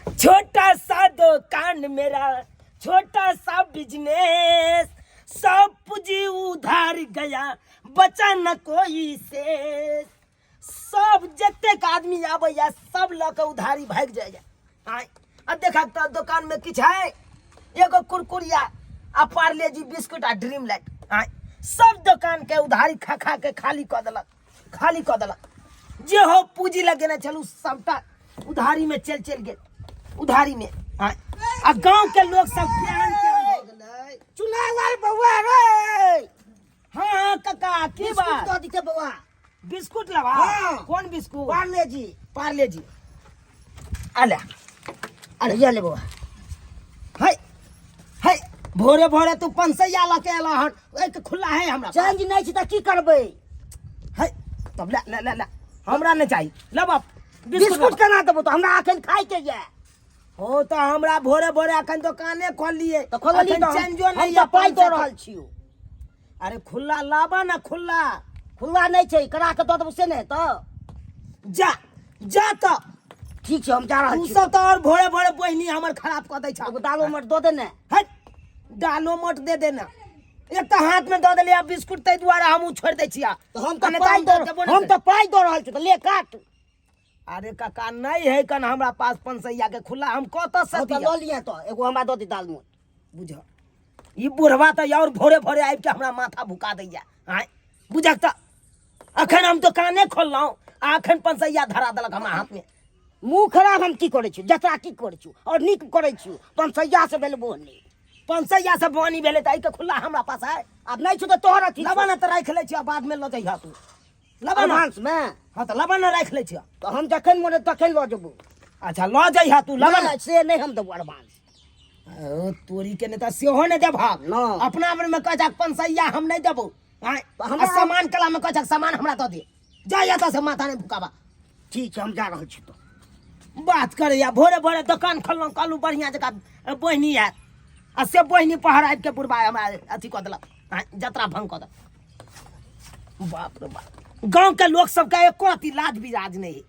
छोटा सा दुकान मेरा, छोटा सा बिजनेस, सब पूंजी उधार गया, बचा न कोई शेष। सब जतेक आदमी आबैया सब लऽ कऽ उधारी भागि जाइया। आँय, आ देखक तऽ दोकानमे किछु है? एगो कुरकुरिया आ पार्ले जी बिस्कुट आ ड्रीम लाइट। आँय, सब दोकानके उधारी खा खा के खाली कऽ देलक, खाली कऽ देलक। जे हो पूंजी लगेने छलू सबटा उधारी में चल चल गेल, उधारी में। आँय, आ गांव के लोग सब केहन केहन भऽ गेलै। चुनालाल बौआ रे। हाँ हाँ काका, की बिस्कुट बात? दऽ दिते बौआ। बिस्कुट लबा? हाँ। कौन बिस्कुट? पार्ले जी। पार्ले जी, आले। अरे ये ले बौआ। है है, भोरे भोरे तू पंसैया लऽ के एला हन, एक खुला है हमरा पास। चेंज नहि छै तऽ की करबै? है तब ले ले ले ले, हमरा नहीं चाहिए, ले बाप बिस्कुट बिस्कुट। केना देबो? तऽ हमरा अखन खायके यऽ। हो तऽ हमरा भोरे भोरे अखन दोकाने खोललिए। तऽ खोललिए अखन तऽ हम चेंजो हम नहीं तऽ यऽ पाइ दऽ 500। रहल छियौ। अरे खुला लाबा ना, खुला। खुला नहि छै, करा के दऽ देबो से नहि हेतौ? जा जा तऽ। ठीक छै, हम जा रहल तू छी। सब तऽ और भोरे भोरे बहिनी हमर खराब कऽ दै छ। एगो दालो मोट दऽ दे ने। हट, दालो मोट दे देना। एक तऽ हाथ में दऽ देलियै बिस्कुट, ताहि दुआरे हम ओ छोड़ि दै छियै। तऽ हम तऽ नहि पाइ तऽ दऽ देबो नहि हम करै। तऽ पाइ दऽ रहल छी, तऽ ले काट। अरे काका, नहीं है कन हमरा पास पंसैया के खुला, हम कतऽ से हम तऽ दिअ? लऽ लिअ, तऽ एगो हमरा दऽ दे दाल मोट। बुझ, ई बुढ़वा तऽ और भोरे भोरे आबि के हमरा माथा भुका दैया। आँय बुझक, तऽ अखन हम दोकाने खोललहुँ आ अखन पंसैया धरा देलक हमरा हाथ में। मुँह खराब हम की करै छी? जतरा की करै छी? आओर नीक करै छी। पंसैया से भेल बोहनी। पंसैया से बोहनी भेलै तऽ एहिके खुला हमरा पास है? आब नहि छौ तऽ तोहर अथी लबा ने, तऽ राखि लै छियै, बाद में लऽ जइह तू। लबा ने। एडवांस में। हाँ तऽ लबा ने, राखि लै छियै। तऽ हम जखन मोन हेतै तखन लऽ जेबो। अच्छा, लऽ जइह तू, लबा ने। नहि, से नहि हम देबो एडवांस। ओ तोरी के नहि तऽ सेहो नहि देबहक? नहि। अपना में कहै छक पंसैया हम नहि देबो। आँय, तऽ हमरा- आ सामान कला में कहै छक सामान हमरा दऽ दे। जा एतऽ से, माथा नहि भुकाबा। ठीक छै, हम जा रहल छी। तऽ बात करैया, भोरे भोरे दोकान खोललहुँ, कहलहुँ बढ़िआँ जकाँ बहिनी आयत, आ से बहिनी पहर आबि के बुढ़बा हमरा अथी कऽ देलक। आँय, जतरा भंग कऽ देलक। बाप रे बाप, गाँव के लोक सबके एको अथी लाज बिराज नहि है,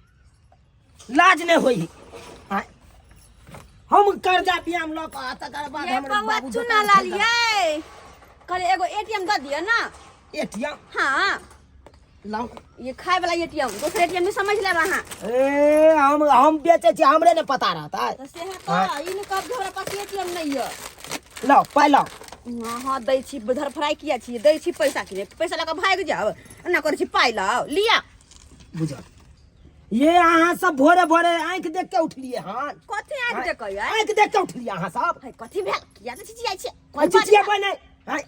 लाज नहि होइ है। आँय, हम कर्जा बियाम लऽ कऽ आ तकर बाद ये हमर बौआ बाबू चुना दोकान लाल खोलि देलक। ये कहले एगो एटीएम दऽ दिअ ना। एटीएम? हाँ। लाउ। ये खाए वाला एटीएम, दोसर एटीएम नहीं समझ लेब अहाँ। ए, हम बेचै छी, हमरे ने पता रहता। तऽ से है तऽ ई ने कहब जे हमरा पास एटीएम नहीं है। लाउ, पाइ लाउ। हाँ हाँ, दै छी। धरफड़ाइ किया छी? दै छी पैसा कि नहि? पैसा लऽ कऽ भागि जाउ, एना करै छी। पाइ लाउ, लिअ। बुझल ये, अहाँ सब भोरे भोरे आँखि देख के उठलिए हन? कथी आँखि देखै? आँखि देख के उठलिए अहाँ सब? है, कथी भेल? किया तऽ चिचियाइ छियै? कोन चिचियेबै नहि? आँय,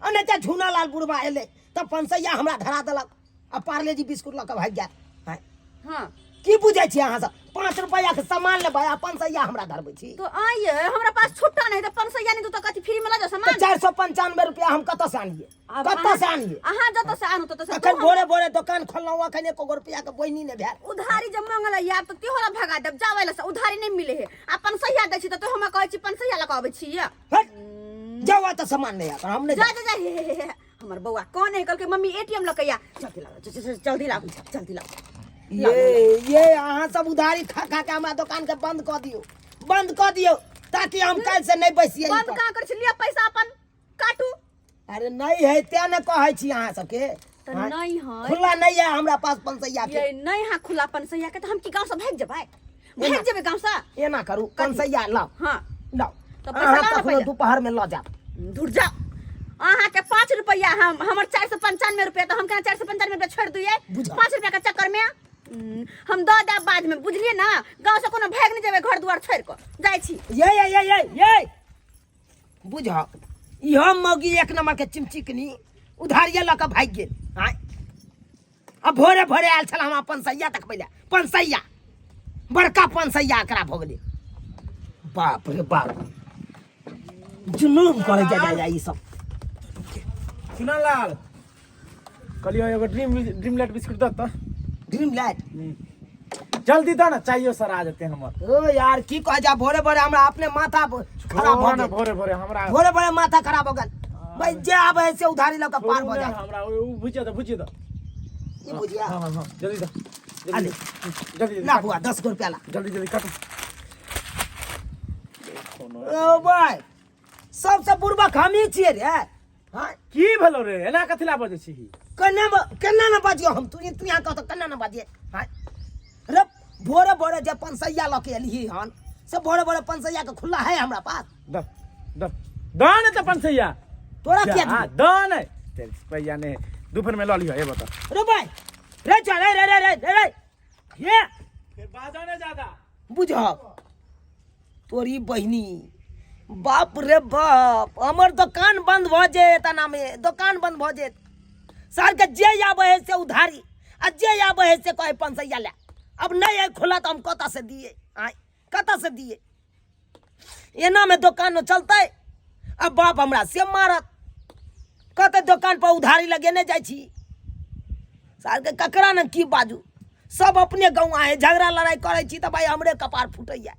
आ नहि तऽ झूना लाल बुढ़बा एलै तऽ पंसैया हमरा धरा देलक आ पार्ले जी बिस्कुट लऽ कऽ भागि गेल। आँय, हाँ, की बुझै छियै अहाँ सब? 5 रुपैआ के सामान लेबै आ पंसैया हमरा धरबै छी? तो आइए, हमरा पास छुट्टा नहीं तऽ पंसैया नहीं, तो कथी फ्री में लऽ जाओ तऽ सामान? 495 रुपया हम कतऽ से आनिए? आब कतऽ से आनिए? अहाँ जतऽ से आनू ततऽ से। अखन भोरे भोरे दोकान खोललहुँ, अखन एको गो रुपया के बोहिनी नहि भेल। उधारी जब मांगल आब तऽ तेहो ला भगा देब। जाबै ला से उधारी नहीं मिले है। अपन सहिया दै छी तऽ हमरा कहै छी पंसैया लऽ कऽ अबै छी। हट, जाउ, एतऽ सामान नहि आयत, हम नहि जा जायब। जा जा, हे हे हे हे, हमर बौआ कौन है? कहलकै मम्मी एटीएम लऽ के आ। जल्दी लाओ, जल्दी लाओ, जल्दी लाओ। ये अहाँ सब उधारी खा खा के हमरा दोकान के बंद कऽ दियौ, बंद कऽ दियौ, ताकि हम काल्हि से नहि बैसियै। बंद कहाँ करै छी? लिअ पैसा अपन, काटू। अरे नहीं है तें ने कहै छी अहाँ सबके। तऽ हाँ, नहीं है। खुला नहीं है हमरा पास पंसैया के। ये नहीं है खुला पंसैया के, तऽ हम की गाँव से भागि जेबै? भागि जेबै गाँव से? एना करू, पंसैया लाउ। हाँ। लाउ। तऽ पैसा अहाँ लाउ ने कखनो पहिले। दोपहर में लऽ जायब। धुर जाओ, अहाँ के 5 रुपया, हम हमर 495 रुपया, तऽ हम केना 495 रुपया छोड़ि दियै? बुझल। 5 रुपया के चक्कर में हम दऽ देब बाद में, बुझलियै ना? गाँव से कोनो भागि नहि जेबै घर दुआर छोड़ि कऽ। जाइ छी। ये ये ये ये ये, बुझ, इहो मौगी एक नंबर के चिमचिकनी, उधारिये लऽ कऽ भागि गेल। आँय, आ भोरे भोरे आयल छल हमरा पंसैया देखबै लए। पंसैया, बड़का पंसैया एकरा भऽ गेलै। बाप रे बाप, जुलूम करे जा जा जा ई सब। चुनालाल, कहलियो एगो ड्रीम ड्रीम लाइट बिस्कुट दऽ तऽ। Dream light? जल्दी दऽ ना, चाहियो सर आ जेते हमर। ओ यार, की कह जा, भोरे भोरे हमरा अपने माथा खराब भऽ ना गेल। भोरे भोरे हमरा भोरे भोरे माथा खराब हो गेल भाई, जे आबे है से उधारी लऽ कऽ पार भऽ छोड़ू ने जाए। हमरा ओ भुजिया दऽ, भुजिया दऽ। ई बुझिया? हाँ हाँ हाँ, जल्दी दऽ। आले। जल्दी जल्दी। ला काट। बुआ, 10 गो रुपया ला। जल्दी जल्दी काटू। कोनो ओ भाय सबसँ बुड़बक हमही छियै रे। हाँ। की भेलो रे, एना कथी ला बजै छी? केना केना ने बाजियो हम? तू तू यहाँ कहतो केना ने बाजिए? हाँ रे, भोरे भोरे जे पंसैया लऽ के एलही हन से भोरे भोरे पंसैया के खुला है हमरा पास? द द द ने तऽ पंसैया। तोरा किया हाँ, दियौ? द ने तेरे पैया ने दुपहर में लऽ लिह। हे बता। रे भाई रे, चल रे रे रे रे रे रे ये फिर बाजा ने ज्यादा। बुझ तोरी बहिनी, बाप रे बाप, हमर दोकान बंद भऽ जेत। एनामे दोकान बंद भऽ जेत। सारके जे आबै है से उधारी आ जे आबै है से कहे पंसैया ले। अब नहीं है खुला तऽ हम कतऽ से दिए? आँय, कतऽ से दिए? एनामे दोकान चलतै? अब बाप हमरा से मारत, कतऽ दोकान पर उधारी लगेने जाइ छी। सारके ककरा ने की बाजू, सब अपने गौआ है। झगड़ा लड़ाइ करै छी तऽ भाई हमरे कपार फूटैया।